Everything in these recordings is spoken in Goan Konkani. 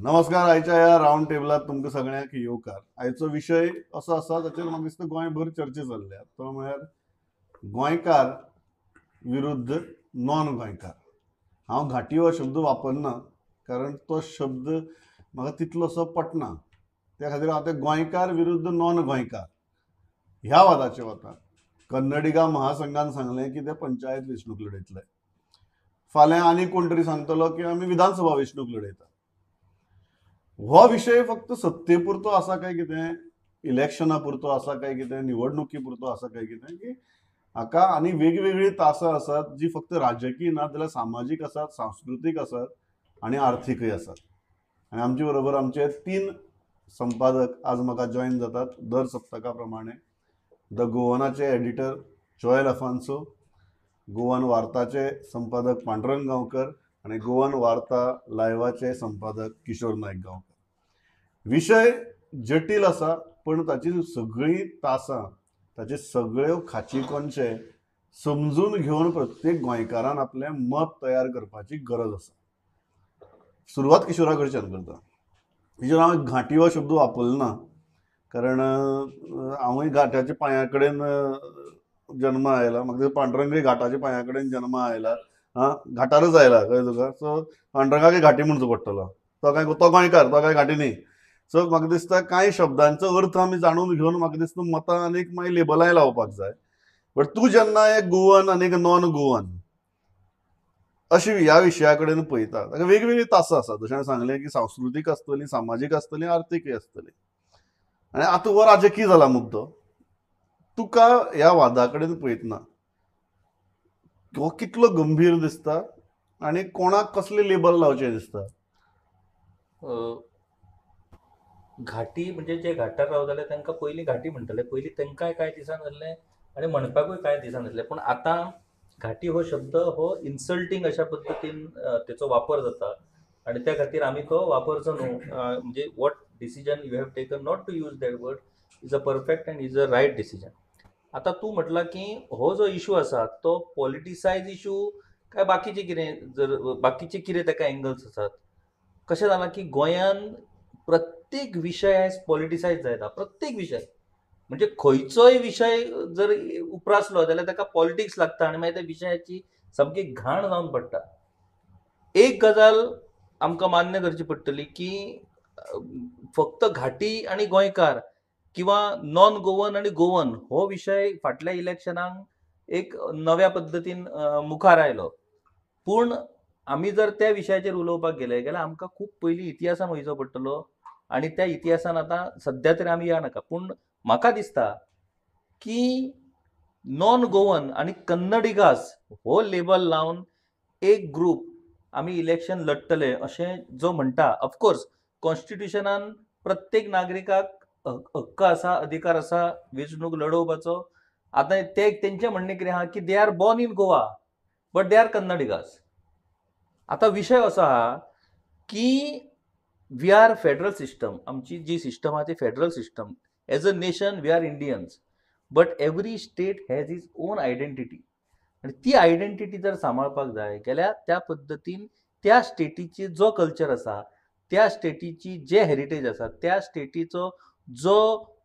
नमस्कार. आयच्या ह्या रावंड टेबलात तुमकां सगळ्यांक येवकार. आयचो विशय असो आसा जाचेर म्हाका दिसता गोंयभर चर्चा चल्ल्या, तो म्हळ्यार गोंयकार विरुद्ध नॉन गोंयकार. हांव घाटी हो शब्द वापरना कारण तो शब्द म्हाका तितलोसो पटना, त्या खातीर हांव ते गोंयकार विरुद्ध नॉन गोंयकार ह्या वादाचेर वता. कन्नडिगा महासंघान सांगलें की ते पंचायत वेंचणूक लढयतले, फाल्यां आनी कोण तरी सांगतलो की आमी विधानसभा वेंचणूक लढयता. हो विशय फक्त सत्ते पुरतो आसा काय कितें, इलेक्शना पुरतो आसा काय कितें, निवडणुकी पुरतो आसा काय कितें, की हाका आनी वेगवेगळीं तासां आसात जी फक्त राजकीय ना जाल्यार सामाजीक आसात, सांस्कृतीक आसात आनी आर्थीकय आसात. आनी आमचे बरोबर आमचे तीन संपादक आज म्हाका जॉयन जातात दर सप्तका प्रमाणे. The गोवनाचे एडिटर जोएल अफान्सो, गोवन वार्ताचे संपादक पांडुरंग गांवकर आनी गोवन वार्ता लायव्हाचे संपादक किशोर नायक गांवकर. विशय जटील आसा पण ताची सगळीं तासां, ताचे सगळ्यो खाची कोनशे समजून घेवन प्रत्येक गोंयकारान आपलें मत तयार करपाची गरज आसा. सुरवात किशोरा कडच्यान करता. किशोर, हांवें घांटी हो शब्द वापरलो ना कारण हांवूय घाटाच्या पांया कडेन जन्मा आयला, म्हाका पांडुरंगय घाटाच्या पांया कडेन जन्मा आयला, आं घाटारच आयला, कळ्ळें तुका. सो पांडुरंगाकय घाटी म्हणचो पडटलो, तो काय तो गोंयकार, तो काय घाटी न्ही. सो म्हाका दिसता कांय शब्दांचो अर्थ आमी जाणून घेवन म्हाका दिसता मतां आनीक मागीर लेबलांय लावपाक जाय. बट तूं जेन्ना एक गोवन आनी एक नॉन गोवन अशी ह्या विशया कडेन पळयता, ताका वेगवेगळीं तासां आसात. जशें हांवें सांगलें की सांस्कृतीक आसतली, सामाजीक आसतली, आर्थीकय आसतली. आनी आतां हो राजकीय जाला मुद्दो. तुका ह्या वादा कडेन पळयतना हो कितलो गंभीर दिसता आनी कोणाक कसलें लेबल लावचें दिसता? घाटी म्हणजे जे घाटार रावताले तांकां पयलीं घाटी म्हणटाले, पयलीं तांकांय कांय दिसनासलें आनी म्हणपाकूय कांय दिसनासलें. पूण आतां घाटी हो शब्द हो इन्सल्टींग अशा पद्दतीन तेचो वापर जाता आनी त्या खातीर आमी तो वापरचो न्हू. म्हणजे what decision you have taken not to use that word is a perfect and is a right decision. आतां तूं म्हटलां की हो जो इशू आसा तो पॉलिटिसायज इशू काय बाकीचे कितें, जर बाकीचे कितें ताका एंगल्स आसात. कशें जालां की गोंयान प्रत्येक विशय आयज पॉलिटिसायज जायता. प्रत्येक विशय म्हणजे खंयचोय विशय जर उप्रासलो जाल्यार ताका पॉलिटिक्स लागता आनी मागीर त्या विशयाची सामकी घाण जावन पडटा. एक गजाल आमकां मान्य करची पडटली की फक्त घाटी आनी गोंयकार किंवा नॉन गोवन आनी गोवन हो विशय फाटल्या इलेक्शनाक एक नव्या पद्दतीन मुखार आयलो. पूण आमी जर त्या विशयाचेर उलोवपाक गेले जाल्यार आमकां खूब पयलीं इतिहासान वयचो पडटलो आनी त्या इतिहासान आतां सद्या तरी आमी या नाका. पूण म्हाका दिसता की नॉन गोवन आनी कन्नडिगास हो लेबल लावन एक ग्रूप आमी इलेक्शन लडटले अशें जो म्हणटा, ऑफकोर्स कॉन्स्टिट्युशनान प्रत्येक नागरिकाक हक्क आसा, अधिकार आसा वेंचणूक लडोवपाचो. आतां ते तेंचें म्हणणें कितें आहा की they are born in Goa but they are Kannadigas. आतां विशय असो आहा की we are federal system, आमची जी सिस्टम आहा ती federal system. As a nation we are Indians but every state has its own identity. आनी ती आयडेंटिटी जर सांबाळपाक जाय जाल्यार त्या पद्दतीन त्या स्टेटीची जो कल्चर आसा, त्या स्टेटीची जे हेरिटेज आसा, त्या स्टेटीचो जो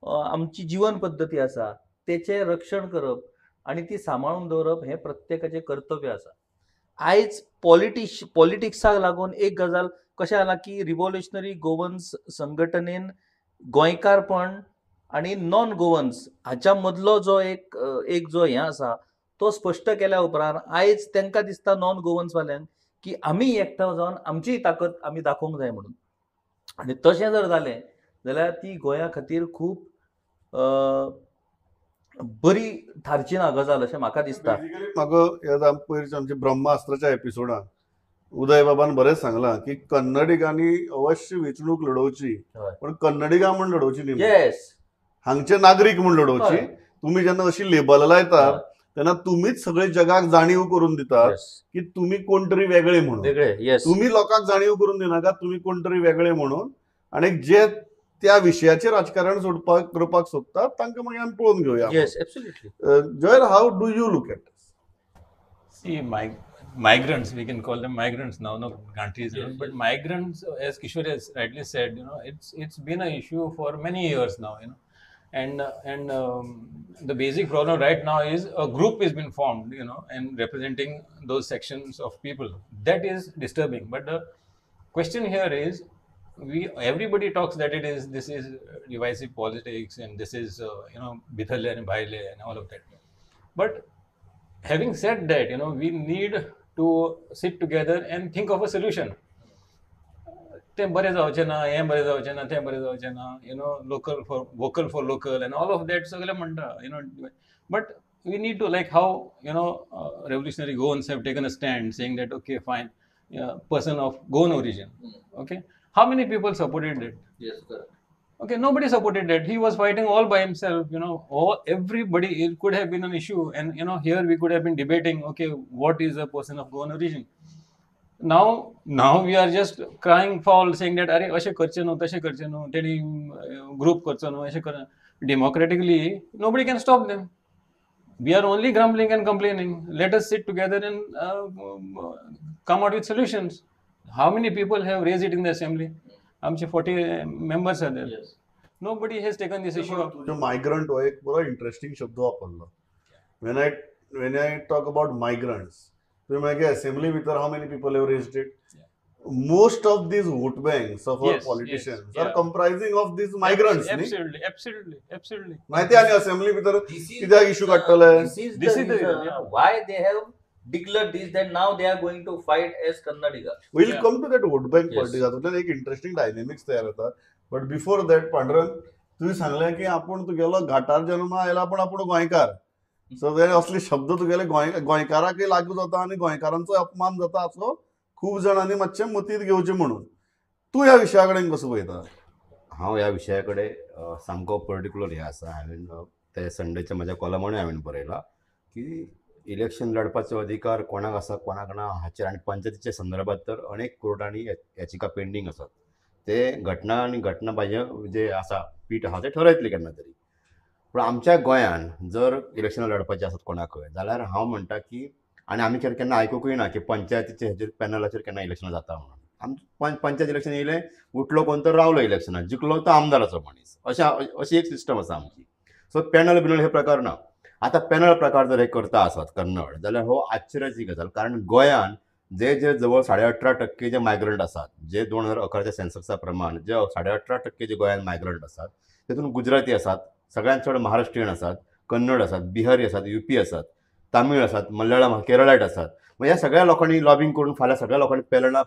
आमची जिवन पद्दती आसा तेचें रक्षण करप आनी ती सांबाळून दवरप हें प्रत्येकाचें कर्तव्य आसा. आयज पॉलिटिक्साक लागून एक गजाल कशें जालां की रिव्होल्युशनरी गोवन्स संघटनेन गोंयकारपण आनी नॉन गोवन्स हाच्या मदलो जो एक एक जो हें आसा तो स्पश्ट केल्या उपरांत आयज तांकां दिसता नॉन गोवन्स वाल्यांक की आमी एकठांय जावन आमची ताकद आमी दाखोवंक जाय म्हणून. आनी तशें जर जालें जाल्यार ती गोंया खातीर खूब बरी थारची ना गजाल अशें म्हाका दिसता. म्हाका पयरच्या आमच्या ब्रह्मास्त्राच्या एपिसोडान उदय बाबान बरें सांगलां की कन्नडिगांनी अवश्य वेंचणूक लढोवची, पण कन्नडिगा म्हूण लढोवची न्ही, येस, हांगचे नागरीक म्हूण लढोवची. तुमी जेन्ना अशी लेबलां लायतात तेन्ना तुमीच सगळे जगाक जाणीव करून दितात की तुमी कोण तरी वेगळे म्हणून. तुमी लोकांक जाणीव करून दिनाका तुमी कोण तरी वेगळे म्हणून, आनी जे त्या विशयाचेर राजकारण सोडपाक करपाक सोदतात तांकां मागीर आमी पळोवन घेवया. Yes, absolutely. Joel, how do you look at? See, my migrants, we can call them migrants now, no countries, Yes, but yes. migrants, as Kishore has rightly said, you know, it's been an issue for many years now, you know, and the basic problem right now is a group has been formed, you know, and representing those sections of people. That is disturbing. But the question here is, everybody talks that this is divisive politics and this is you know, bithale and bhaile and all of that. But having said that, you know, we need to sit together and think of a solution. ते बरें जावचें ना, हें बरें जावचें ना, तें बरें जावचें ना, you know, local for vocal for local and all of that सगळें म्हणटा, you know, but we need to, like how, you know, revolutionary Goans have taken a stand saying that okay fine, person of Goan origin, okay, how many people supported it? Yes, correct. Okay, nobody supported that. He was fighting all by himself, you know, all everybody. It could have been an issue, and you know, here we could have been debating, okay, what is a person of Goan origin? Now we are just crying foul, saying that अरे अशें करचें न्हू, तशें करचें न्हू, तेणी ग्रुप करचो न्हू, अशें कर. Democratically, nobody can stop them. We are only grumbling and complaining. Let us sit together and come out with solutions. How many people have raised it in the assembly? आमचे 40 members are there. Yes. Nobody has taken this issue up. तुझो मायग्रंट हो एक बरो इंटरेस्टिंग शब्द वापरलो. When I talk about migrants, तुवें म्हळें की असेंब्ली भितर how many people have raised it? Most of these vote banks of our politicians are comprising of these migrants. Absolutely, absolutely, absolutely. माहिती आनी असेंब्ली भितर कित्याक इशू काडटले? This is the reason why they have declared this, that now they are going to fight as Kannadiga. We'll come to that vote bank politics. हातूंतल्यान एक इंटरेस्टिंग डायनेमिक्स तयार जाता. बट बिफोर that Pandurang, तुवें सांगलें की आपूण तुगेलो घाटार जन्मा आयला पूण आपूण गोंयकार. सो ते असले शब्द तुगेले गोंयकाराकय लागू जाता आनी गोंयकारांचो अपमान जाता असो खूब जाणांनी मातशें मतींत घेवचें म्हणून. तूं ह्या विशया कडेन कसो पळयता? हांव ह्या विशया कडेन सामको पर्टिक्युलर हें आसा. हांवें ते संडेच्या म्हज्या कॉलमानूय हांवें बरयलां की इलेक्शन लढपाचो अधिकार कोणाक आसा कोणाक ना हाचेर, आनी पंचायतीच्या संदर्भात तर अनेक कोर्टांनी याचिका पेंडींग आसात. ते घटना आनी घटना बाह्य जे आसा पीठ आसा ते ठरयतले केन्ना तरी. पूण आमच्या गोंयान जर इलेक्शनां लढपाचें आसत कोणाकय जाल्यार हांव म्हणटा की, आनी आमी केन्ना आयकुकूय ना की पंचायतीचे हेजेर पॅनलाचेर केन्ना इलेक्शनां जाता म्हणून. आम पंचायत इलेक्शन येयलें, उठलो कोण तर रावलो इलेक्शनाक, जिखलो तो आमदाराचो मनीस, अशें अशी एक सिस्टम आसा आमची. सो पॅनल बिनल हे प्रकार ना. आतां पॅनल प्रकार जर हे करता आसत कन्नड जाल्यार हो आश्चर्याची गजाल, कारण गोंयान जे जे जवळ 18.5% जे मायग्रंट आसात, जे 2011च्या सेन्ससा प्रमाण जे 18.5% जे गोंयान मायग्रंट आसात, तेतून गुजराती आसात, सगळ्यांत चड महाराष्ट्रीयन आसात, कन्नड आसात, बिहारी आसात, युपी आसात, तामीळ आसात, मल्याळम, केरळायट आसात. मग ह्या सगळ्या लोकांनी लॉबिंग करून फाल्यां सगळ्या लोकांनी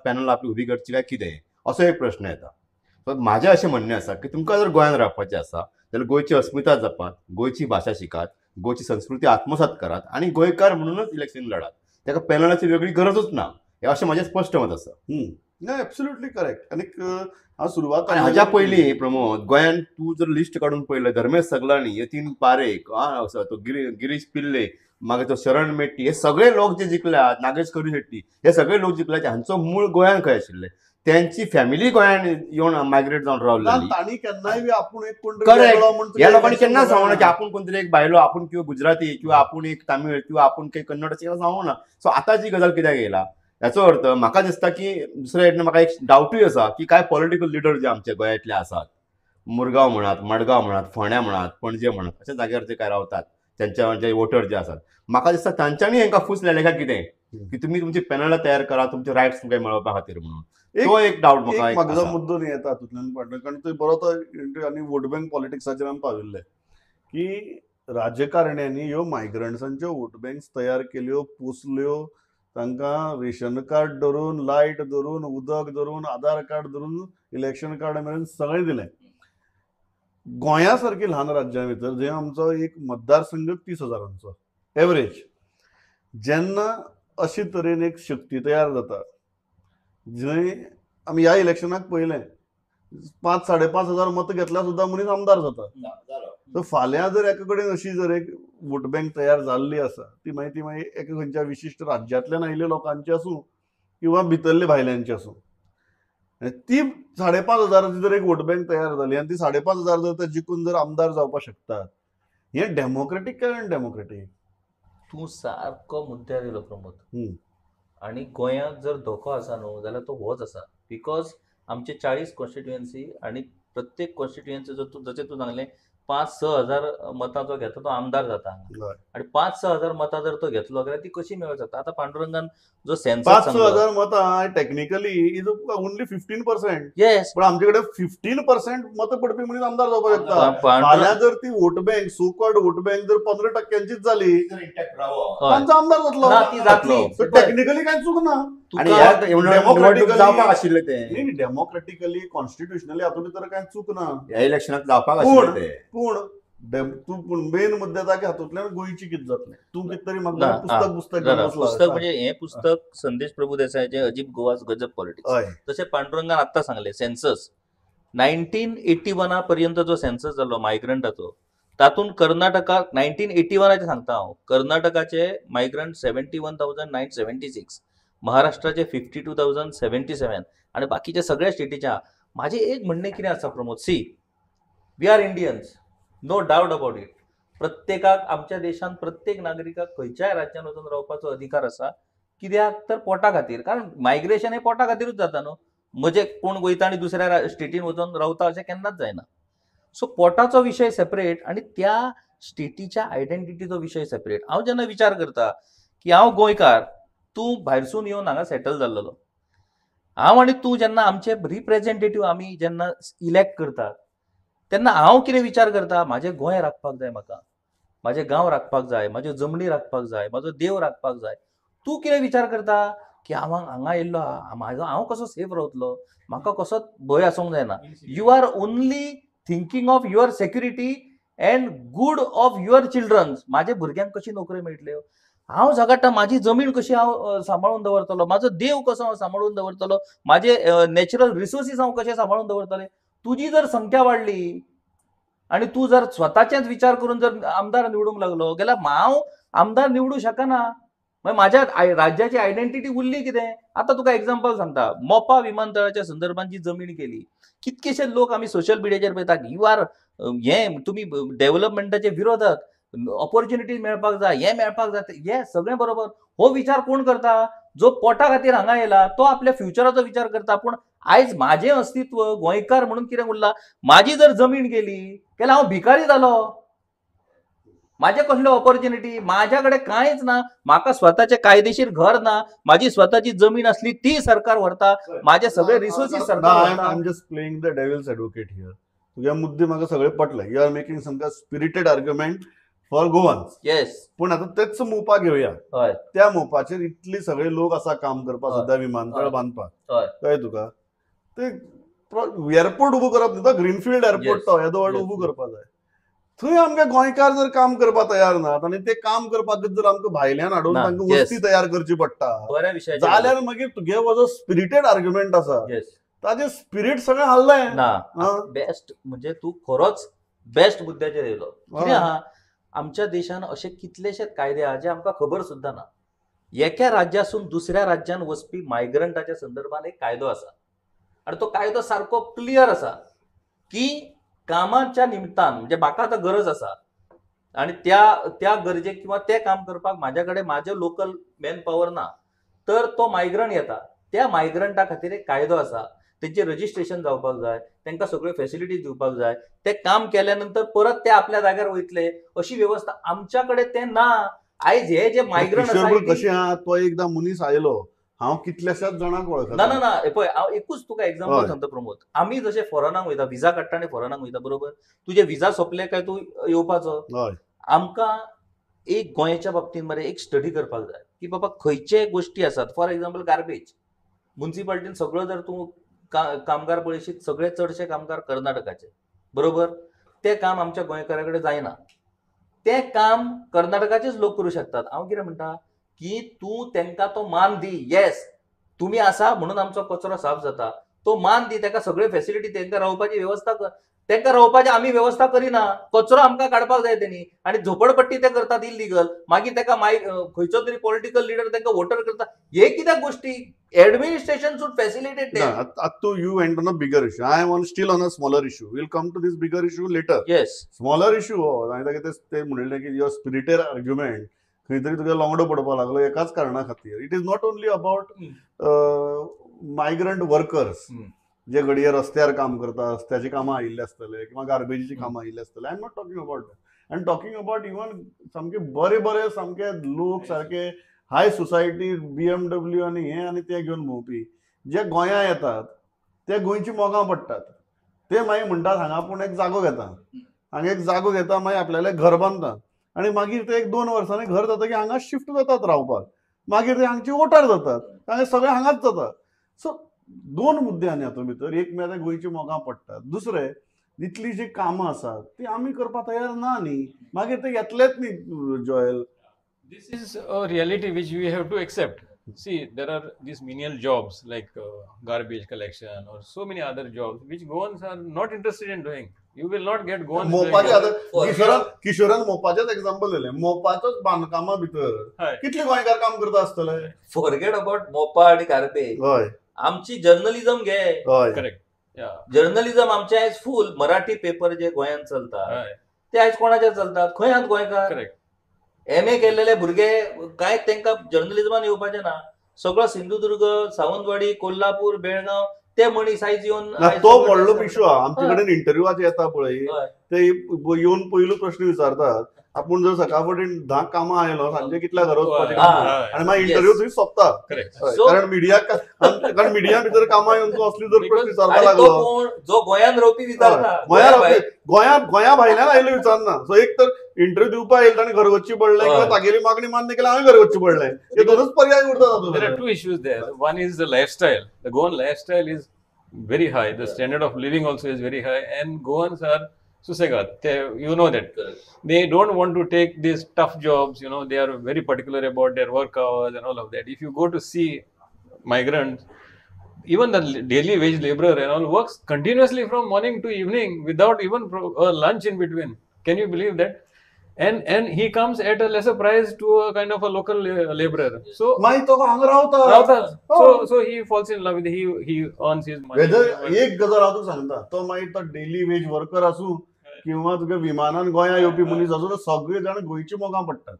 पॅनल आपली उबी करची काय कितें, असो एक प्रश्न येता. सो म्हाजें अशें म्हणणें आसा की तुमकां जर गोंयान रावपाचें आसा जाल्यार गोंयची अस्मिता जपात, गोंयची भाशा शिकात, गोंयची संस्कृती आत्मसात करात आनी गोंयकार म्हणूनच इलेक्शन लढात. ताका पॅनलाची वेगळी गरजूच ना, हें अशें म्हाजें स्पश्ट मत आसा. ना, एब्सोल्युटली करेक्ट. आनी हांव सुरवात आनी हाज्या पयलीं प्रमोद, गोंयान तूं जर लिस्ट काडून पळयलें, धर्मेश सगलाणी, यतीन पारेख, तो गिरीश पिल्ले, मागीर तो शरण मेट्टी, हे सगळे लोक जे जिखल्यात, नागेश करू शेट्टी, हे सगळे लोक जिखल्यात, हांचो मूळ गोंयान खंय आशिल्ले, त्यांची फॅमिली गोंयान येवन मायग्रेट जावन रावलेली. तांणी केन्नाय बी आपूण एक कोण करेक्ट, ह्या लोकांनी केन्ना सांगना की आपूण कोण तरी एक भायलो, आपूण किंवा गुजराती किंवा आपूण एक तामीळ किंवा आपूण काही कन्नड, अशें केन्ना सांगूंक ना. सो आतां जी गजाल कित्याक येयला हाचो अर्थ म्हाका दिसता की दुसऱ्या सायडीन म्हाका एक डावटूय आसा की कांय पॉलिटिकल लिडर जे आमचे गोंयांतले आसात, मुरगांव म्हणात, मडगांव म्हणात, फोंड्या म्हणात, पणजे म्हणात, अशा जाग्यार जे काय रावतात, त्यांच्या जे वोटर जे आसात, म्हाका दिसता तांच्यांनी हांकां फूस लायले काय कितें की तुमी तुमची पॅनलां तयार करा तुमचे रायट्स तुमकां मेळोवपा खातीर म्हणून. तो एक डावट म्हाका. म्हाका मुद्दो न्ही येता हातूंतल्यान पाडणर, कारण थंय बरो तो आनी वोट बँक पॉलिटिक्साचेर आमी पाविल्ले की राजकारण्यांनी ह्यो मायग्रंट्सांच्यो वोट बँक्स तयार केल्यो, पोसल्यो, तांकां रेशन कार्ड धरून, लायट धरून, उदक धरून, आधार कार्ड धरून, इलेक्शन कार्ड मेरेन सगळें दिलें. गोंया सारकी ल्हान राज्यां भितर जंय आमचो एक मतदारसंघ 30,000 एवरेज, जेन्ना अशे तरेन एक शक्ती तयार जाता जंय आमी ह्या इलेक्शनाक पळयलें 5-5.5 हजार मतां घेतल्यार सुद्दां मनीस आमदार जाता. सो फाल्यां जर एका कडेन अशी जर एक वोट बँक तयार जाल्ली आसा, ती मागीर ती मागीर एका खंयच्या विशिश्ट राज्यांतल्यान आयिल्ल्या लोकांची आसूं किंवा भितरले भायल्यांची आसूं, ती 5,500 जर एक वोट बँक तयार जाली आनी ती 5,500 जर ते जिखून जर आमदार जावपाक शकतात, हें डेमोक्रेटीक काय अनडेमोक्रेटीक? तूं सारको मुद्द्यार येयलो प्रमोद. आनी गोंयांत जर धोको आसा न्हू जाल्यार तो होच आसा, because आमचे 40 कॉन्स्टिट्युएन्सी आनी प्रत्येक कॉन्स्टिट्युएन्सी जर तूं जशें तूं सांगलें 5-6 हजार मतां जो घेता तो आमदार जाता हांगा, आनी 5-6 हजार मतां जर तो घेतलो जाल्यार ती कशी मेळूंक शकता? आतां पांडुरंगान जो सेन्सस 5-6 हजार मतां टॅक्निकली is only 15%. Yes, पण आमचे कडेन 15% मतां पडपी मनीस आमदार जावपाक शकता. फाल्यां जर ती vote bank, so called vote bank जर 15% जाली तांचो आमदार जातलो, ती जातली. टॅक्निकली कांय चूक ना. जावपाक आशिल्लें तें डेमोक्रेटिकली कॉन्स्टिट्युशनली हातूंत भितर कांय चूक ना, ह्या इलेक्शनाक जावपाक आशिल्लें तें. पूण तूं पूण मेन मुद्दे येता की हातूंतल्यान गोंयची कितें जातलें. तूं कितें तरी म्हाका पुस्तक पुस्तक पुस्तक म्हणजे हें पुस्तक संदेश प्रभुदेसायाचें अजीब गोवाज गजब पॉलिटिक्स. तशें पांडुरंगान आत्तां सांगलें सेन्सस 1981 पर्यंत जो सेन्सस जालो मायग्रंटाचो, तातूंत कर्नाटकाक 1981 सांगता हांव, कर्नाटकाचे मायग्रंट 71,976, महाराष्ट्राचे 52,077 आनी बाकीच्या सगळ्या स्टेटीच्या. म्हाजें एक म्हणणें कितें आसा Pramod, see we are Indians, no doubt about it. प्रत्येकाक आमच्या देशांत प्रत्येक नागरिकाक खंयच्याय राज्यांत वचून रावपाचो अधिकार आसा. कित्याक तर पोटा खातीर, कारण मायग्रेशन हें पोटा खातीरूच जाता न्हू. म्हणजे कोण वयता आनी दुसऱ्या स्टेटीन वचून रावता अशें केन्नाच जायना. सो पोटाचो विशय सेपरेट आनी त्या स्टेटीच्या आयडेंटिटीचो विशय सेपरेट. हांव जेन्ना विचार करता की हांव गोंयकार, तूं भायरसून येवन हांगा सेटल जाल्लो, हांव आनी तूं जेन्ना आमचे रिप्रेझेंटेटीव आमी जेन्ना इलेक्ट करतात तेन्ना हांव कितें विचार करता, म्हाजें गोंय राखपाक जाय, म्हाका म्हाजें गांव राखपाक जाय, म्हाज्यो जमनी राखपाक जाय, म्हाजो देव राखपाक जाय. तूं कितें विचार करता की हांव हांगा येयल्लो म्हाजो हांव कसो सेफ रावतलो, म्हाका कसोच भंय आसूंक जायना. You are only thinking of your security and good of your childrens. म्हाज्या भुरग्यांक कशी नोकरी मेळटल्यो, हांव झगडटा म्हाजी जमीन कशी हांव सांबाळून दवरतलो, म्हाजो देव कसो हांव सांबाळून दवरतलो, म्हाजे नॅचरल रिसोर्सीस हांव कशे सांबाळून दवरतले. तुजी जर संख्या वाडली आनी तूं जर स्वताचेच विचार करून जर आमदार निवडूंक लागलो जाल्यार हांव आमदार निवडूंक शकना. मागीर म्हाज्या राज्याची आयडेंटिटी उरली कितें? आतां तुका एग्जाम्पल सांगता, मोपा विमानतळाच्या संदर्भात जी जमीन केली, कितकेशे लोक आमी सोशल मिडियाचेर पळयता you are हें तुमी डेव्हलपमेंटाचे विरोधक, ऑपॉर्च्युनिटीज मेळपाक जाय, हें मेळपाक जाय, हें सगळें बरोबर. हो विचार कोण करता? जो पोटा खातीर हांगा येयला तो आपल्या फ्युचराचो विचार करता. पूण आयज म्हाजें अस्तित्व गोंयकार म्हणून कितें उरलां? म्हाजी जर जमीन गेली जाल्यार हांव भिकारी जालो, म्हाजे कसल्यो ऑपॉर्च्युनिटी, म्हाज्या कडेन कांयच ना, म्हाका स्वताचें कायदेशीर घर ना, म्हाजी स्वताची जमीन आसली ती सरकार व्हरता, म्हाजे सगळे रिसोर्सीस सरकार व्हरता. I am just playing the devil's advocate here. तुगे मुद्दे म्हाका सगळे पटले. You are making some spirited argument for Goans. Yes, पूण आतां तेच मोपा घेवया. त्या मोपाचेर इतले सगळे लोक आसा काम करपाक, सद्या विमानतळ बांदपाक, कळ्ळें तुका? ते एअरपोर्ट उबो करप न्ही, तो ग्रीनफिल्ड एअरपोर्ट तो येदो व्हड उबो करपाक जाय. थंय आमकां गोंयकार जर काम करपाक तयार नात आनी ते काम करपाक जर आमकां भायल्यान हाडून तांकां वस्ती तयार करची पडटा जाल्यार मागीर तुगे हो जो स्पिरिटेड आर्ग्युमेंट आसा ताजे स्पिरीट सगळें हाल्लें ना. बेस्ट म्हणजे तूं खरोच बेस्ट मुद्द्याचेर येयलो. कितें आहा, आमच्या देशान अशे कितलेशेच कायदे आहा जे आमकां खबर सुद्दां ना. एका राज्यासून दुसऱ्या राज्यान वचपी मायग्रंटाच्या संदर्भात एक कायदो आसा आनी तो कायदो सारको क्लियर आसा की कामाच्या निमतान, म्हणजे म्हाका आतां गरज आसा आनी त्या त्या गरजेक किंवा तें काम करपाक म्हाज्या कडेन म्हाजें लोकल मॅन पावर ना, तर तो मायग्रंट येता. त्या मायग्रंटा खातीर एक कायदो आसा, तेंचें रजिस्ट्रेशन जावपाक जाय, तांकां सगळ्यो फेसिलिटीज दिवपाक जाय, ते काम केल्या नंतर परत ते आपल्या जाग्यार वयतले अशी वेवस्था आमच्या कडेन तें ना. आयज हे जे मायग्रंट आसा कशें आहा, तो एकदां मनीस आयलो, हांव कितल्याशाच जाणांक वळखता. ना ना ना, पळय हांव एकूच तुका एग्जाम्पल सांगता प्रमोद. आमी जशे फॉरेनाक वयता, विजा काडटा आनी फॉरेनाक वयता, बरोबर? तुजे विजा सोंपले काय तूं येवपाचो. आमकां एक गोंयच्या बाबतींत मरे एक स्टडी करपाक जाय की बाबा खंयचे गोश्टी आसात. फॉर एग्जाम्पल गार्बेज, मुन्सिपालिटीन सगळो जर तूं कामगार पळयशीत, सगळे चडशे कामगार कर्नाटकाचे, बरोबर? तें काम आमच्या गोंयकारा कडेन जायना, तें काम कर्नाटकाचेच लोक करूं शकतात. हांव कितें म्हणटा की तूं तांकां तो मान दी, येस तुमी आसा म्हणून आमचो कचरो साफ जाता, तो मान दी, ताका सगळे फेसिलिटी, तांकां रावपाची वेवस्था कर. तांकां रावपाची आमी वेवस्था करिना, कचरो आमकां काडपाक जाय तेणी, आनी झोपडपट्टी ते करतात इल्लिगल, मागीर ताका मागीर खंयचो तरी पॉलिटिकल लिडर तांकां वोटर करता. हे कित्याक गोश्टी administration should facilitate them. You went on a bigger issue. I am on still on a smaller issue. We'll come to this bigger issue later. Yes. Smaller issue हो, आनी ताका ते म्हणिल्लें की your spirited argument खंय तरी तुगे लंगडो पडपाक लागलो एकाच कारणा खातीर. It is not only about migrant workers जे घडये रस्त्यार काम करता, रस्त्याची कामां आयिल्ले आसतले किंवा गार्बेजीची कामां आयिल्ले आसतले. I am not talking about that. I am talking about even सामके बरे बरे सामके लोक, सारके हाय सोसायटी, BMW आनी हे आनी ते घेवन भोंवपी जे गोंया येतात ते गोंयची मोगां पडटात. ते मागीर म्हणटात हांगा आपूण एक जागो घेता, हांगा एक जागो घेता, मागीर आपल्याले घर बांदता आनी मागीर ते 1-2 वर्सांनी घर जाता की हांगा शिफ्ट जातात रावपाक, मागीर ते हांगचे वोटर जातात, हांगा सगळें हांगाच जाता. सो 2 मुद्दे आनी हातूंत भितर, एक म्हळ्यार गोंयची मोगां पडटात, दुसरें इतली जी कामां आसात ती आमी करपाक तयार ना न्ही, मागीर ते येतलेच न्ही. Joel, this is a reality which we have to accept. See, there are these menial jobs like garbage collection or so many other jobs which Goans are not interested in doing. You will not get Goans. मोपाचे किशोरान मोपाचेच एक्झाम्पल दिलें, मोपाचोच बांदकामा भितर कितले गोंयकार काम करता आसतले. फॉरगेट अबाउट मोपा आनी गार्बेज. आमची जर्नलिझम घे. करेक्ट. जर्नलिझम आमचे आयज फूल मराठी पेपर जे गोंयांत चलता ते आयज कोणाचे चलतात? खंय आहात गोंयकार? करेक्ट. MA केल्लेले भुरगे काय तांकां जर्नलिझमान येवपाचें ना. सगळो सिंधुदुर्ग, सावंतवाडी, कोल्हापूर, बेळगांव ते मनीस आयज येवन तो व्हडलो इशू आहा. आमचे कडेन इंटरव्यूवाचे येता पळय, ते येवन पयलो प्रश्न विचारतात आपूण जर सकाळ फुडें 10 कामां आयलो सांजे कितल्या घरा वचपाचें आनी मागीर इंटरव्यू थंय सोंपता. कारण मिडिया, कारण मिडिया भितर कामां येवन तूं असली जर प्रश्न विचारपाक लागलो, जो गोंयांत रावपी विचारता, गोंया भायल्यान आयलो विचारना. सो एक तर इंटरव्यू दिवपाक येयले ताणें घर वचचें पडलें किंवा तागेली मागणी मान्य केल्या हांवें घर वचचें पडलें, हे दोनूच पर्याय उरतात. There are 2 issues there. One is the lifestyle. The Goan lifestyle is very high. The standard of living also is very high, and Goans are susegat. They, you know that. They don't want to take these tough jobs, you know, they are very particular about their work hours and all of that. If you go to see migrants, even the daily wage laborer and all works continuously from morning to evening without even a lunch in between. Can you believe that? And he comes at a lesser price to a kind of a local laborer. So रावता. So he falls in love with, he earns his money. Whether एक गजाल हांव तुका सांगता, तो मागीर तो डेली वेज वर्कर आसूं किंवा तुका विमानान गोंया येवपी मनीस आसूं, सगळे जाण गोंयची मोगां पडटात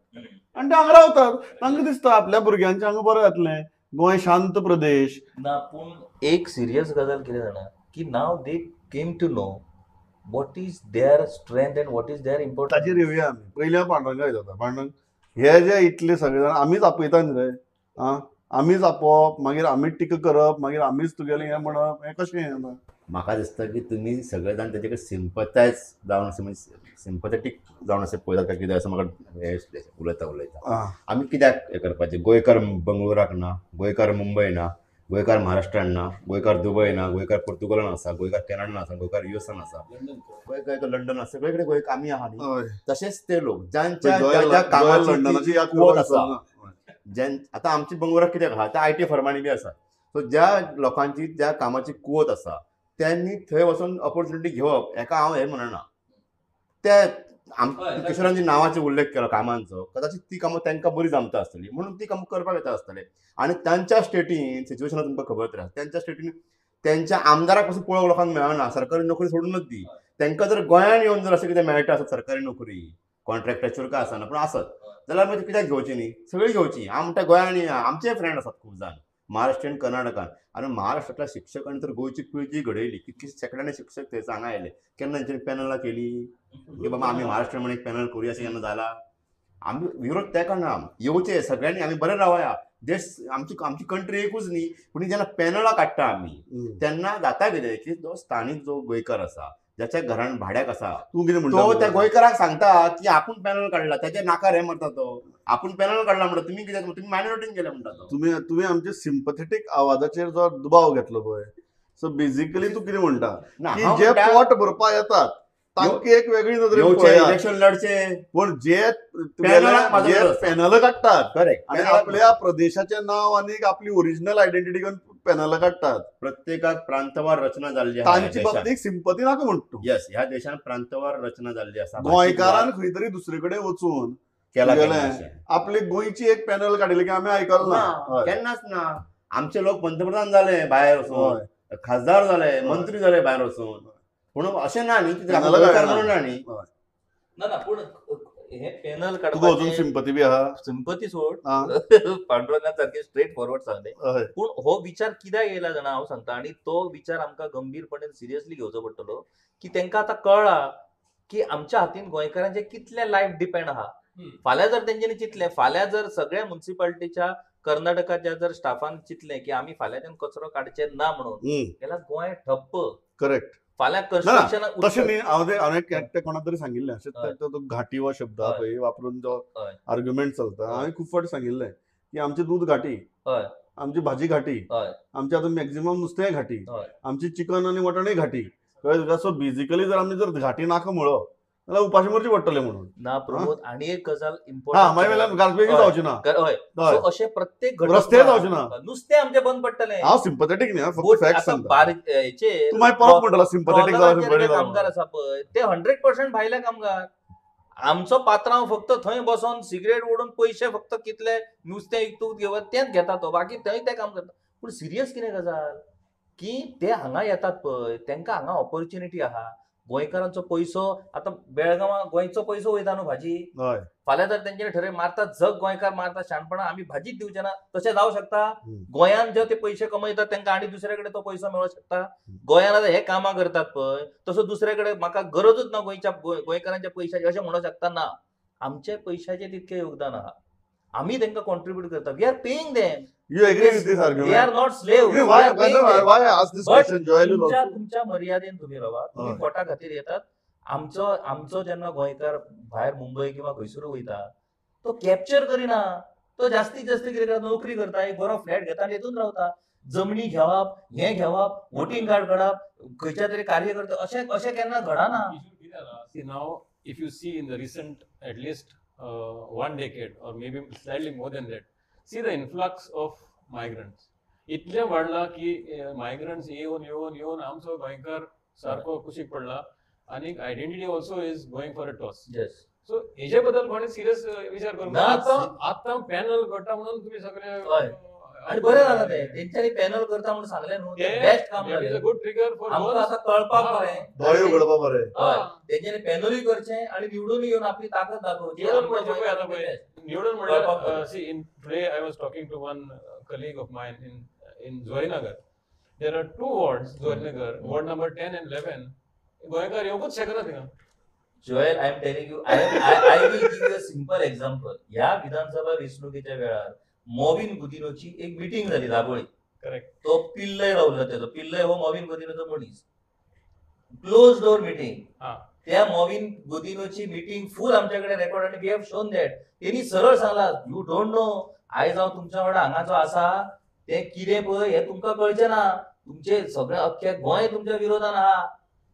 आनी ते हांगा रावतात. तांकां दिसता आपल्या भुरग्यांचें हांगा बरें जातलें, गोंय शांत प्रदेश ना. पूण एक सिरियस गजाल कितें जाणा की now they came to know what is their strength and what is their importance. ताचेर येवया आमी. पयलीं हांव पांडुरंगा वयता. पांडुरंग, हे जे इतले सगळे जाण आमीच आपयता न्ही रे, आं आमीच आपोवप, मागीर आमीच टिका करप, मागीर आमीच तुगेलें हें म्हणप, हें कशें हें आतां? म्हाका दिसता की तुमी सगळे जाण तेजे कडेन सिंपथायज जावन अशें म्हणजे सिंपथेटीक जावन अशें पळयतात काय कितें अशें म्हाका हें उलयता उलयता. आमी कित्याक हें करपाचें? गोंयकार बंगळुराक ना, गोंयकार मुंबय ना, गोंयकार महाराष्ट्रान ना, गोंयकार दुबय ना, गोंयकार पुर्तुगालान आसा, गोंयकार कॅनडान आसा, गोंयकार युएसान आसा, गोंयकार लंडन आसा, सगळे कडेन गोंयकार आमी आहा न्ही. तशेंच ते लोक जांच्या ज्या कामाची कुवत आसा, आतां आमची बंगळुराक कित्याक आहा, त्या IT फर्मांनी बी आसा. सो ज्या लोकांची ज्या कामाची कुवत आसा त्यांनी थंय वचून ऑपॉर्च्युनिटी घेवप हेका हांव हें म्हणना. ते किशोरान जी नांवाचो उल्लेख केलो कामांचो, कदाचित ती कामां तांकां बरी जमता आसतली म्हणून ती कामां करपाक येता आसतले. आनी तांच्या स्टेटीन सिच्युएशन तुमकां खबर तर आसा, त्यांच्या स्टेटीन त्यांच्या आमदाराक पसून पळोवंक लोकांक मेळना, सरकारी नोकरी सोडूनच दी. तांकां जर गोंयान येवन जर अशें कितें मेळटा आसत सरकारी नोकरी कॉन्ट्रॅक्टाचेर काय आसना पूण आसत जाल्यार मागीर कित्याक घेवची न्ही, सगळी घेवची. हांव म्हणटा गोंयान येया, आमचे फ्रेंड आसात खूब जाण महाराष्ट्रीयन कर्नाटकान, आनी महाराष्ट्रांतल्या शिक्षकांनी तर गोंयची पिळगी घडयली. कितली शेंकड्यांनी शिक्षक थंय हांगा आयले, केन्ना तेंच्यांनी पॅनलां केली की बाबा आमी महाराष्ट्र म्हणून एक पॅनल करूया अशें केन्ना जाला? आमी विरोध तेका ना, येवचे सगळ्यांनी, आमी बरें रावया. देश आमची आमची कंट्री एकूच न्ही, पूण जेन्ना पॅनलां काडटा आमी तेन्ना जाता कितें की जो स्थानीक जो गोंयकार आसा ज्याच्या घरान भाड्याक आसा तो त्या गोंयकाराक सांगता की आपूण पॅनल काडला, त्याच्या नाकार हे म्हणटा तो आपूण पॅनल काडला म्हणटा, तुमी कितें तुमी मायनॉरिटीन गेले म्हणटा तो. तुमी आमचे सिंपथेटीक आवाजाचेर जो दुबाव घेतलो पळय, सो बेजिकली तूं कितें म्हणटा की जे पोट भरपाक येतात तांकां एक वेगळी नदरेन पळयात, इलेक्शन लढचे, पूण जे पॅनल काडटात करेक्ट आनी आपल्या प्रदेशाचें नांव आनी आपली ओरिजिनल आयडेंटिटी घेवन पॅनल काडटात, प्रत्येकाक प्रांतवार रचना जाल्ली तांची बाबतीत सिंपती नाका म्हणटा. येस, ह्या देशान प्रांतवार रचना जाल्ली आसा. गोंयकारान खंय तरी दुसरे कडेन वचून आपली गोंयची एक पॅनल काडिल्ली की आमी आयकल ना, केन्नाच ना. आमचे लोक पंतप्रधान जाले भायर वचून, खासदार जाले, मंत्री जाले भायर वचून, पूण अशें ना न्ही, गोंयकार म्हणून ना न्ही. ना ना, पूण हे पॅनल तुका अजून सिंपती बी आहा? सिंपती सोड, पांडुरंगान सारखे स्ट्रेट फॉरवर्ड सांगले. पूण हो विचार कित्याक येयला जाणा हांव सांगता, आनी तो विचार आमकां गंभीरपणे सिरियसली घेवचो पडटलो की तांकां आतां कळ्ळा की आमच्या हातीन गोंयकारांचे कितले लायफ डिपेंड आहा. फाल्यां जर तेंच्यांनी चिंतलें, फाल्यां जर सगळ्या मुन्सिपालिटीच्या कर्नाटकाच्या जर स्टाफान चिंतलें की आमी फाल्यांच्यान कचरो काडचे ना म्हणून, जाल्यार गोंय ठप्प. करेक्ट. फाल्यां कन्स्ट्रक्शन तशें न्ही. हांवें एकट्या कोणा तरी सांगिल्लें अशें, तो घाटी हो शब्द पळय वापरून जो आर्ग्युमेंट चलता, हांवें खूब फावटी सांगिल्लें की आमचें दूद घाटी, आमची भाजी घाटी, आमचें आतां मॅक्झिमम नुस्तेंय घाटी, आमची चिकन आनी मटणूय घाटी. कळ्ळें तुका? सो बेजिकली जर आमी जर घाटी नाका म्हळो जाल्यार उपाशी मरचे पडटले म्हणून. ना प्रमोद, आनी एक गजाल इम्पॉर्टंट, मागीर गार्बेज जावची ना, अशें प्रत्येक रस्ते जावचे ना, नुस्तें आमचें बंद पडटलें. हांव सिंपथेटीक न्ही, फक्त फॅक्ट सांगता. तूं मागीर परत म्हणटलो सिंपथेटीक जावं. कामगार आसा पळय ते 100% भायले कामगार. आमचो पात्रांव फक्त थंय बसोन सिगरेट ओडून पयशे फक्त कितले नुस्तें विकतूच घेवप तेंच घेता तो, बाकी थंय ते काम करता. पूण सिरियस कितें गजाल की ते हांगा येतात पळय, तांकां हांगा ऑपॉर्च्युनिटी आहा. गोंयकारांचो पयसो आतां बेळगांवां गोंयचो पयसो वयता न्हू भाजी, फाल्यां जर तेंच्यांनी ठरय मारता जग गोंयकार मारता शाणपणां, आमी भाजीच दिवचे ना, तशें जावं शकता. गोंयांत जे ते पयशे कमयतात तांकां आनी दुसरे कडेन तो पयसो मेळोंक शकता. गोंयांत आतां हे कामां करतात पळय, तसो दुसरे कडेन म्हाका गरजूच ना गोंयच्या गोंयकारांच्या पयशाची अशें म्हणूंक शकता ना. आमचे पयशाचें तितकें योगदान आहा, आमी तांकां कॉन्ट्रिब्यूट करता. We are paying them. You agree with this argument? They are not slaves. Why, why I ask this question, Joel? तुमच्या मर्यादेन तुम्ही रावा, तुम्ही पोटा खातीर येतात. आमचो आमचो जेन्ना गोंयकार भायर मुंबय किंवा खंयसर वयता तो कॅप्चर करिना, तो जास्तीत जास्त कितें करता, नोकरी करता, एक बरो फ्लॅट घेता आनी हेतून रावता. जमनी घेवप, हें घेवप, वोटींग कार्ड काडप, खंयच्या तरी कार्य करता, अशें अशें केन्ना घडना. See now, if you see in the recent at least 1 decade or maybe slightly more than that, see the influx of migrants. इतले वाडला की मायग्रंट्स येवन येवन येवन आमचो गोंयकार सारको कुशीक पडला आनी identity also is going for a toss. So हेजे बद्दल कोणी सिरियस विचार करूंक ना. आतां आतां पॅनल करता म्हणून तुमी सगळे, आनी बरें जालां तें तेंच्यांनी पॅनल करता म्हणून सांगलें न्हू, बेस्ट काम जालें. गुड ट्रिगर फॉर आमकां आतां कळपाक बरें, दोळे उगडपाक बरें. हय, तेंच्यांनी पॅनलूय करचें आनी निवडून येवन आपली ताकद दाखोवची. निवडून म्हणल्यार see, in today I was talking to one colleague of mine in Zuarinagar. There are 2 wards, Zuarinagar, ward number 10 and 11. गोंयकार येवकूच शकना थिंगा. Joel, I am telling you, I will give you a simple example. ह्या विधानसभा वेंचणुकेच्या वेळार मॉविन गुदिनोची एक मिटींग जाली दाबोळी. करेक्ट. तो पिल्लय रावलो, तेजो पिल्लय हो मॉविन गुदिनोचो मनीस. Close door meeting. त्या मॉविन गुदिनोची मिटींग फूल आमच्या कडेन रेकॉर्ड आनी we have shown that. तेणी सरळ सांगला, you don't know, आयज हांव तुमच्या वांगडा हांगा जो आसा तें कितें पळय हें तुमकां कळचें ना, तुमचे सगळें अख्खे गोंय तुमच्या विरोधान आहा,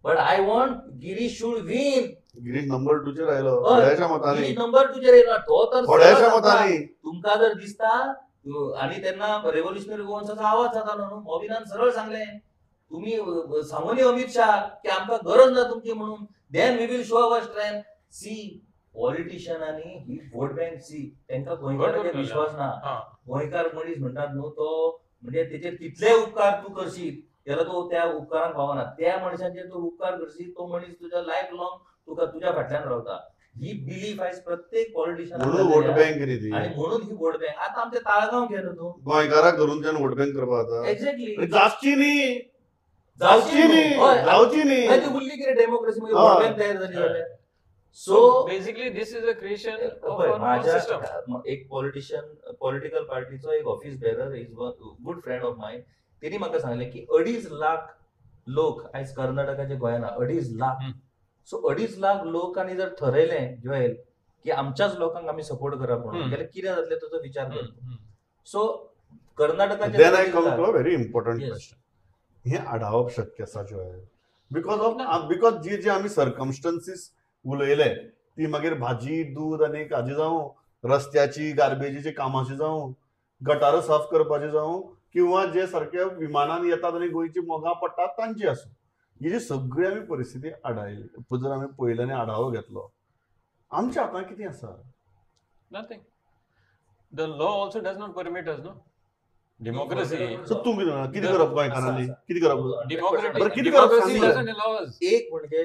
but I want Girish should win. Girish number 2 चेर आयलो, थोड्याशा मतांनी. गिरीश नंबर 2 चेर आयलो तो तर थोड्याशा मतांनी. तुमकां जर दिसता, आनी तेन्ना रेव्होल्युशनरी गोवन्साचो आवाज जातालो न्हू, मॉविनान सरळ सांगलें तुमी सांगूनी अमीत शाह की आमकां गरज ना तुमची म्हणून, then we will show our strength. See पॉलिटिशियनांनी ही वोट बँक सी, तांकां गोंयकाराचेर विश्वास ना. गोंयकार मनीस म्हणटात न्हू तो म्हणजे तेचेर कितले उपकार तूं करशीत जाल्यार तो त्या उपकारांक पावना. त्या मनशाचेर तूं उपकार करशीत तो मनीस तुज्या लायफ लॉंग तुका तुज्या फाटल्यान रावता. ही बिलीफ आयज प्रत्येक पॉलिटिशियन म्हणून वोट बँक न्ही ती, आनी म्हणून ही वोट बँक. आतां आमचे ताळगांव घे न्हू तूं, गोंयकाराक धरून त्यान वोट बँक करपाक जाता. एक्झॅक्टली, जावची न्ही, जावची न्ही, जावची न्ही. ती उरली कितें डेमोक्रेसी, मागीर वोट बँक तयार जाली जाल्यार. So basically this is a creation of our system. एक पॉलिटिशियन, पॉलिटिकल पार्टीचो एक office bearer is good friend of mine, तेणी म्हाका सांगलें की 2.5 लाख लोक आयज कर्नाटकाचे गोंयान, 2.5 लाख. सो 2.5 लाख लोकांनी जर ठरयलें जोएल की आमच्याच लोकांक आमी सपोर्ट करप म्हणून, जाल्यार कितें जातलें ताचो विचार करता. सो कर्नाटकाचे Then I come to a very important question. हें आडावप शक्य आसा जोएल? Because of because जे जे आमी सर्कमस्टन्सीस उलयले ती मागीर भाजी दूद आनी काजी जावं, रस्त्याची गार्बेजीची कामाची जावं, गटारां साफ करपाची जावं, किंवा जे सारके विमानान येतात आनी गोंयची मोगां पडटात तांची आसूं, ही जी सगळी आमी परिस्थिती आडायली, जर आमी पळयली आनी आढावो घेतलो, आमच्या हातांत कितें आसा? Nothing. The law also does not permit us, no? Democracy. So तूं कितें कितें करप गोंयकारांनी, कितें करप? Democracy doesn't allow us. एक म्हणजे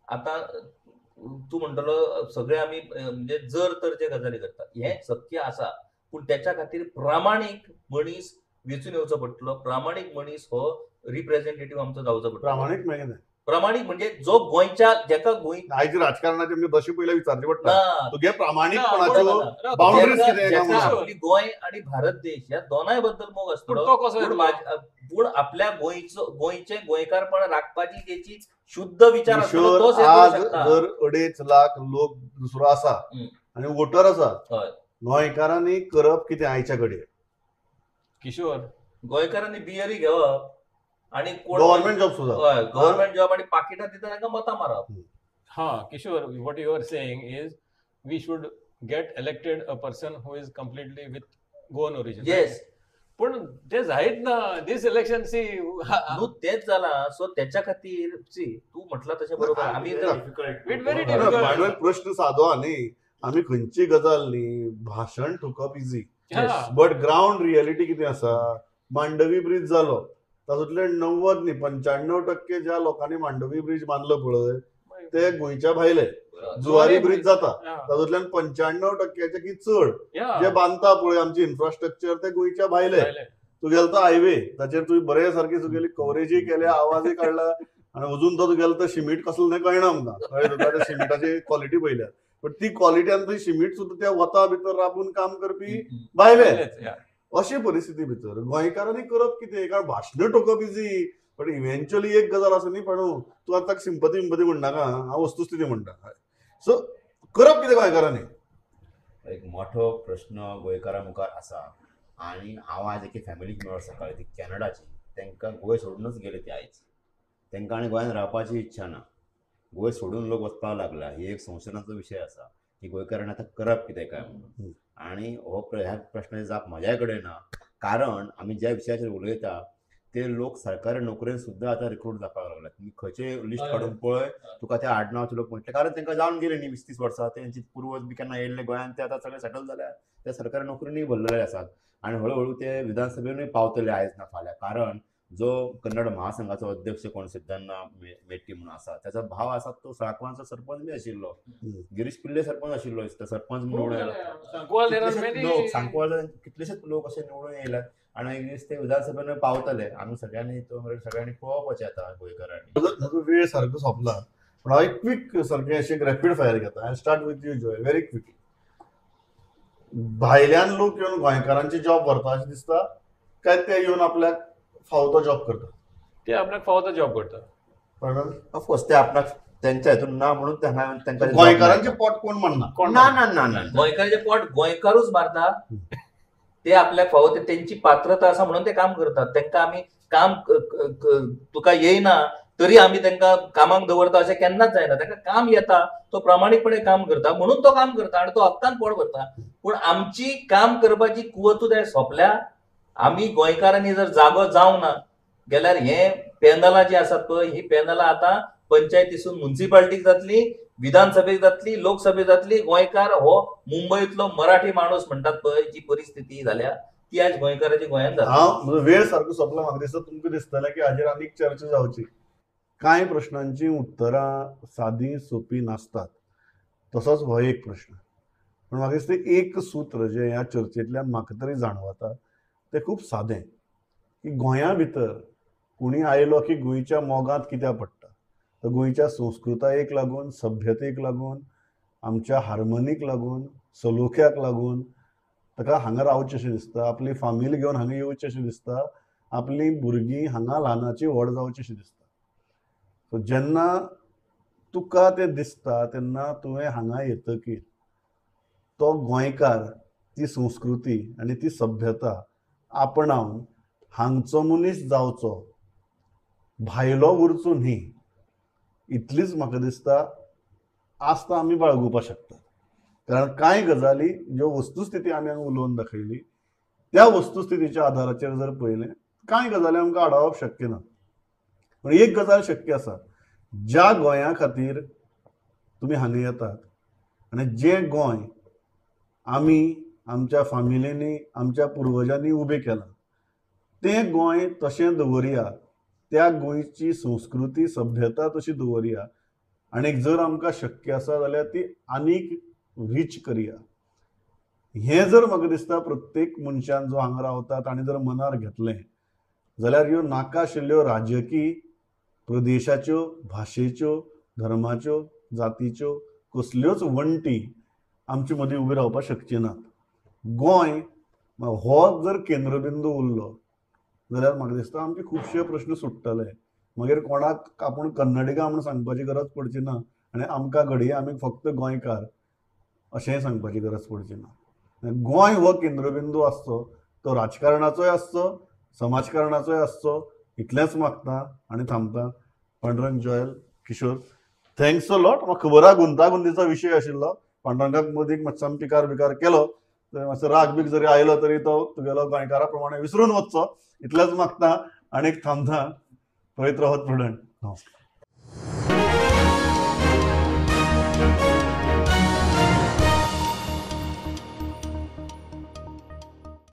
आतां तूं म्हणटलो सगळे आमी म्हणजे जर तर जे गजाली करता हें शक्य आसा, पूण त्याच्या खातीर प्रामाणीक मनीस वेंचून येवचो पडटलो. प्रामाणीक मनीस हो रिप्रेझेंटेटिव्ह आमचो जावचो पडटलो. प्रामाणीक म्हणजे प्रामाणीक म्हणजे जो गोंयच्या जेका गोंय आयज राजकारणाचे म्हणजे दशे पयले विचारचे पडटा तुगे प्रामाणीकपणाचो बाउंड्रीज कितें. आपली गोंय आणि भारत देश ह्या दोनाय बद्दल मोग आसतलो, पूण आपल्या गोंयचो गोंयचें गोंयकारपण राखपाची जेची शुद्ध विचार आसतलो तोच. आज जर 2.5 लाख लोक दुसरो आसा आनी वोटर आसा, गोंयकारांनी करप कितें आयच्या घडये? किशोर, गोंयकारांनी बियरी घेवप आणि गव्हर्नमेंट जॉब सुद्धा, गव्हर्नमेंट जॉब आणि पाकिटां दिता तांकां मतां मारप. हा Kishore, what you are saying is we should get elected a person who is completely with Goan origin. Yes, पूण ते जायत ना दीस इलेक्शन सी न्हू तेच जाला. सो त्याच्या खातीर सी तूं म्हटलां तशें बरोबर. आमी व्हेरी डिफिकल्ट प्रश्न सादो न्ही, आमी खंयची गजाल न्ही भाशण ठोकप इजी, बट ग्रावंड रियलिटी कितें आसा. मांडवी ब्रिज जालो तातूंतले 90 न्ही 95% ज्या लोकांनी मांडवी ब्रिज बांदलो पळय ते गोंयच्या भायले. जुवारी ब्रिज जाता तातूंतल्यान 95% की चड जे बांदता पळय आमची इन्फ्रास्ट्रक्चर ते गोंयच्या भायले. तुगेलो तो हायवे ताचेर तुवें बरे सारकी तुगेली कवरेजूय केल्या, आवाजूय काडला आनी अजून तो तुगेलो तो शिमीट कसलो तें कळना आमकां, कळ्ळें तुका? शिमिटाची क्वॉलिटी पळयल्या, बट ती क्वॉलिटी आनी थंय शिमीट सुद्दां त्या वता भितर राबून काम करपी भायले. अशी परिस्थिती भितर गोंयकारांनी करप कितें? कारण भाशणां ठोकप इजी, बट इव्हेंच्युअली एक गजाल आसा न्ही पण तूं आतां सिंपती विंपती म्हणनाका, हांव वस्तुस्थिती म्हणटा. सो करप कितें गोंयकारांनी? एक मोठो प्रश्न गोंयकारां मुखार आसा. आनी हांव आयज एके फॅमिलीक मेळ्ळो सकाळी, ती कॅनडाची. तांकां गोंय सोडूनच गेले ती आयज, तांकां आनी गोंयांत रावपाची इच्छा ना. गोंय सोडून लोक वचपाक लागला. ही एक संशोधनाचो विशय आसा की गोंयकारांनी आतां करप कितें काय म्हणून. आनी हो ह्या प्रश्नाची जाप म्हज्या कडेन ना, कारण आमी ज्या विशयाचेर उलयता ते लोक सरकारी नोकरेन सुद्दां आतां रिक्रूट जावपाक लागल्यात. तुमी खंयचे लिस्ट काडून पळय, तुका त्या आडनांवाचे लोक म्हणटले, कारण तांकां जावन गेले न्ही 20-30 वर्सां. तेंची पुर्वज बी केन्ना येयल्ले गोंयांत, ते आतां सगळे सेटल जाल्या, ते सरकारी नोकरीनूय भरलेले आसात आनी हळू हळू ते विधानसभेनूय पावतले आयज ना फाल्यां. कारण जो कन्नड महासंघाचो अध्यक्ष कोण सिद्धांना मेट्टी म्हणून आसा, त्याचो भाव आसा तो साकवांचो सरपंच बी आशिल्लो, गिरीश पिल्ले सरपंच आशिल्लो, सरपंच निवडून आयलो. लोक सांकवाळ कितलेशेच लोक अशे निवडून येयल्यात आनी एक दीस ते विधानसभेन पावतले. आमी सगळ्यांनी तो सगळ्यांनी पळोवपाचें आतां गोंयकारांनी. ताजो वेळ सारको सोंपला, पूण हांव एक क्वीक सारकें अशें रॅपीड फायर घेता. I start with you Joy, very quickly. भायल्यान लोक येवन गोंयकारांची जॉब व्हरता अशें दिसता काय ते येवन आपल्याक फावो तो जॉब करता? ते आपल्याक फावो तो जॉब करता. ऑफकोर्स ते आपणाक त्यांच्या हितून ना म्हणून तांकां गोंयकारांचे पोट कोण मारना. ना ना ना ना, गोंयकारांचे पोट गोंयकारूच मारता. ते आपल्याक फावो ते तेंची पात्रता आसा म्हणून ते काम करतात. तांकां आमी काम तुका येयना तरी आमी तांकां कामाक दवरता अशें केन्नाच जायना. तांकां काम येता, तो प्रामाणीकपणे काम करता म्हणून तो काम करता आनी तो हक्कान पोट भरता. पूण आमची काम करपाची कुवतूच सोंपल्या. आमी गोंयकारांनी जर जागो जावंक ना गेल्यार हे पॅनलां जी आसात पळय, ही पॅनलां आतां पंचायतीसून मुन्सिपाल्टीक जातली, विधानसभेक जातली, लोकसभेक जातली. गोंयकार हो मुंबयतलो मराठी माणूस म्हणटात पळय, जी परिस्थिती जाल्या ती आज गोंयकाराची गोंयांत जाता. हांव म्हजो वेळ सारको सोंपला, म्हाका दिसता तुमकां दिसतलें की हाजेर आनीक चर्चा जावची. कांय प्रश्नांची उत्तरां सादी सोंपी नासतात, तसोच हो एक प्रश्न. पूण म्हाका दिसता एक सूत्र जें ह्या चर्चेंतल्यान म्हाका तरी जाणवता तें खूब सादें, की गोंया भितर कोणी आयलो की गोंयच्या मोगांत कित्याक पडटा, तर गोंयच्या संस्कृतायेक लागून, सभ्यतेक लागून, आमच्या हार्मनीक लागून, सलोख्याक लागून ताका हांगा रावचें अशें दिसता, आपली फामील घेवन हांगा येवचें अशें दिसता, आपलीं भुरगीं हांगा ल्हानाची व्हड जावचीं अशें दिसता. सो जेन्ना तुका तें दिसता तेन्ना तुवें हांगा येतकीर तो गोंयकार ती संस्कृती आनी ती सभ्यता आपणावन हांगचो मनीस जावचो, भायलो उरचो न्ही, इतलीच म्हाका दिसता आस्था आमी बाळगुपाक शकतात. कारण कांय गजाली ज्यो वस्तुस्थिती आमी हांगा उलोवन दाखयली त्या वस्तुस्थितीच्या आधाराचेर जर पळयलें कांय गजाली आमकां आडावप शक्य ना. पूण एक गजाल शक्य आसा, ज्या गोंया खातीर तुमी हांगा येतात आनी जें गोंय आमी आमच्या फामिलींनी आमच्या पुर्वजांनी उबें केलां तें गोंय तशें दवरया, त्या गोंयची संस्कृती सभ्यता तशी दवरया, आनी जर आमकां शक्य आसा जाल्यार ती आनीक रीच करया. हें जर म्हाका दिसता प्रत्येक मनशान जो हांगा रावता ताणें जर मनार घेतलें जाल्यार ह्यो नाका आशिल्ल्यो राजकी, प्रदेशाच्यो, भाशेच्यो, धर्माच्यो, जातीच्यो कसल्योच वण्टी आमचे मदीं उबी रावपाक शकची नात. गोंय हो जर केंद्रबिंदू उरलो जाल्यार म्हाका दिसता आमचे खुबशे प्रश्न सुट्टले. मागीर कोणाक आपूण कन्नडिगा म्हूण सांगपाची गरज पडची ना आनी आमकां घडये आमी फक्त गोंयकार अशेंय सांगपाची गरज पडची ना. गोंय हो केंद्रबिंदू आसचो, तो राजकारणाचोय आसचो, समाजकारणाचोय आसचो, इतलेंच मागता आनी थांबता. Pandurang, Joel, Kishore, thanks a lot. म्हाका खबर आहा गुंतागुंतीचो विशय आशिल्लो, पांडुरंगाक मदीं मातसो पिकार बिकार केलो, मातसो राग बीग जरी आयलो तरी तो तुगेलो गोंयकारा प्रमाणे विसरून वचचो इतलेंच मागता आनी थांबता. पळयत रावत प्रुडंट. नमस्कार.